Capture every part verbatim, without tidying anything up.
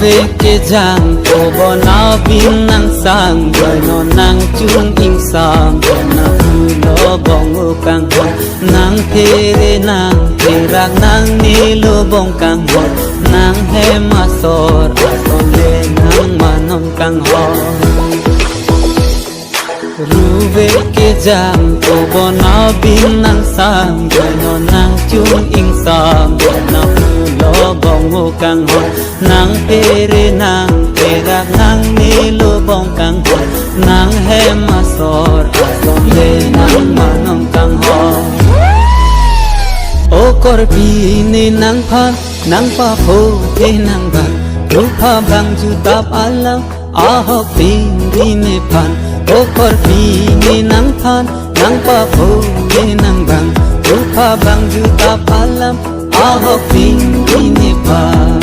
Kejang ko bonau bin nang sang, boino nang chung ingsam, boino pulo bong o kanghon, nang phere nang perak nang nilo bong kanghon, nang hem asor ason le nang manon kanghon. Ruve kejang ko bonau bin nang sang, boino nang chung ingsam, boino pulo bong o kanghon, nang phere nang perak nang nilo bong kanghon, nang hem asor ason le nang manon kanghon. O korpi ne nangphan, nang papho ke nang bang, rupha bang jutap alam, ahok pini nephan, o korpi ne nangphan, nang papho ke nang bang, rupha bang jutap alam, ahok pini nephan.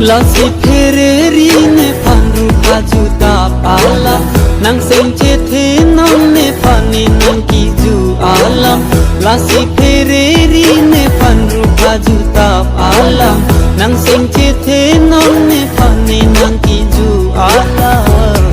Lasi phereri nephan rupha jutap alam, nang seng chethe non nephan ne nang kiju alam. Lasi phereri nephan rupha jutap alam, nang seng chethe non nephan ne nang kiju alam.